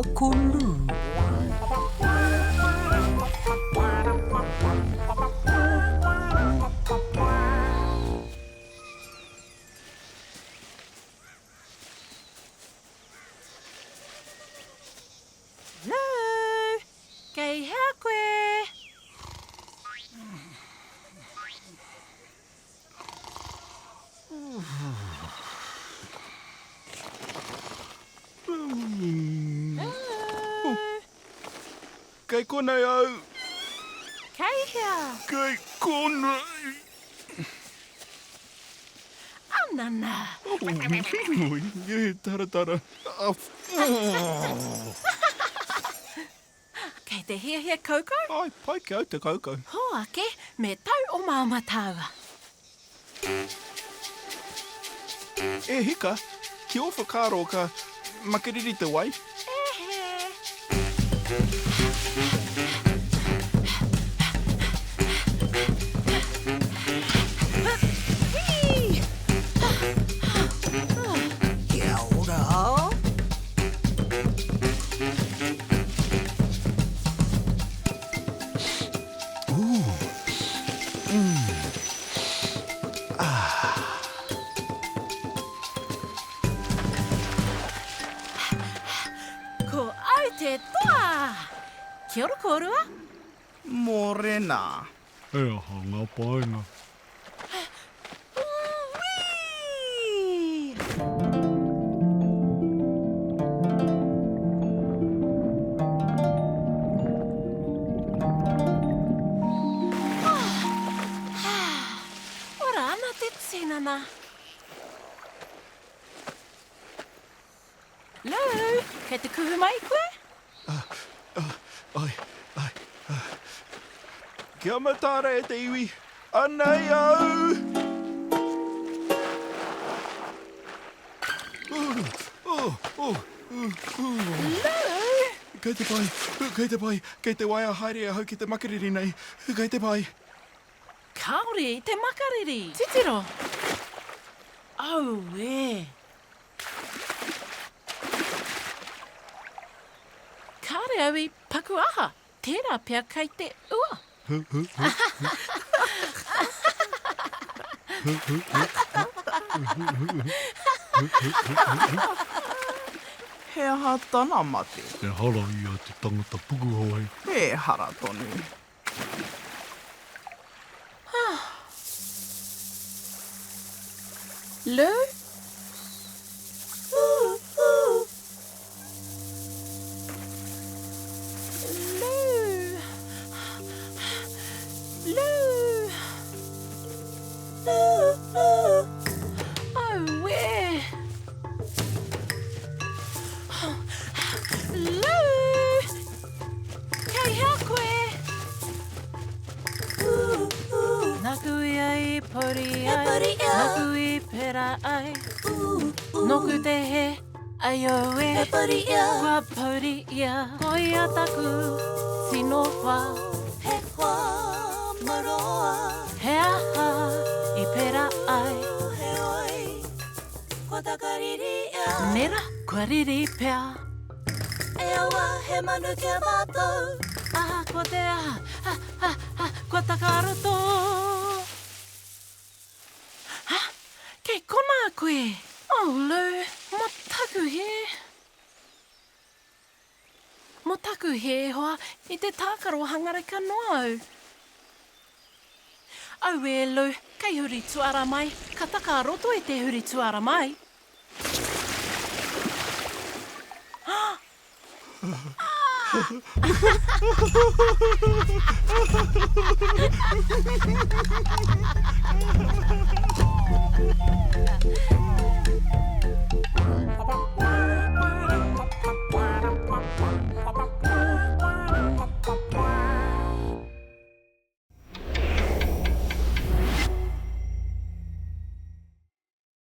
rāua ko Lou. Lou, kei hea koe? Kei konei au. Kei hea? Kei konei. Anana. Oi, e taratara. Kei te hiahia kaukau? Ai, pai ki au te kaukau. Hoake, me tau o māmā tāua. E hika, ki ō whakaaro ka makariri te wai? E hē. Kia ora. Ko au te toa! Kia ora kōrua. Mōrena. He aha ngā painga? Whee! Ora ana te tinana. Lou, kei te kuhu mai koe? Ai, ai, ai. Kia mataara e te iwi, anei au! Oh, oh, oh, oh. Lou! Kei te pai, kei te pai, kei te waea haere ahau ki te makariri nei, kei te pai. Kāore i te makariri! Titiro! Auē! Kāre au i paku aha, tērā pea kei te ua. He aha tana mate? Ehara ia te tangata pukuhoe. Ehara tonu. Lou? Lou? Lou? Auē! Lou! Kei hea koe? Naku ia i pori ai, naku i pera ai, Noku te he, aioe, kua pouri ia, Koia taku tino hoa. He hoa maroa. He aha i pera ai. Heoi, kua takariri ia. Nera, kua riri pea. E aua he manu ki a mātou. Ahakoa te aha, ha, ha, ha, kua takaroto. Ha, kei konā koe. Oh, Lou, mo taku hē. Mo taku hē, hoa, i te tākaro hangareka noa au. Auē, Lou, kei huri tuara mai, ka takaroto e te huri tuara mai.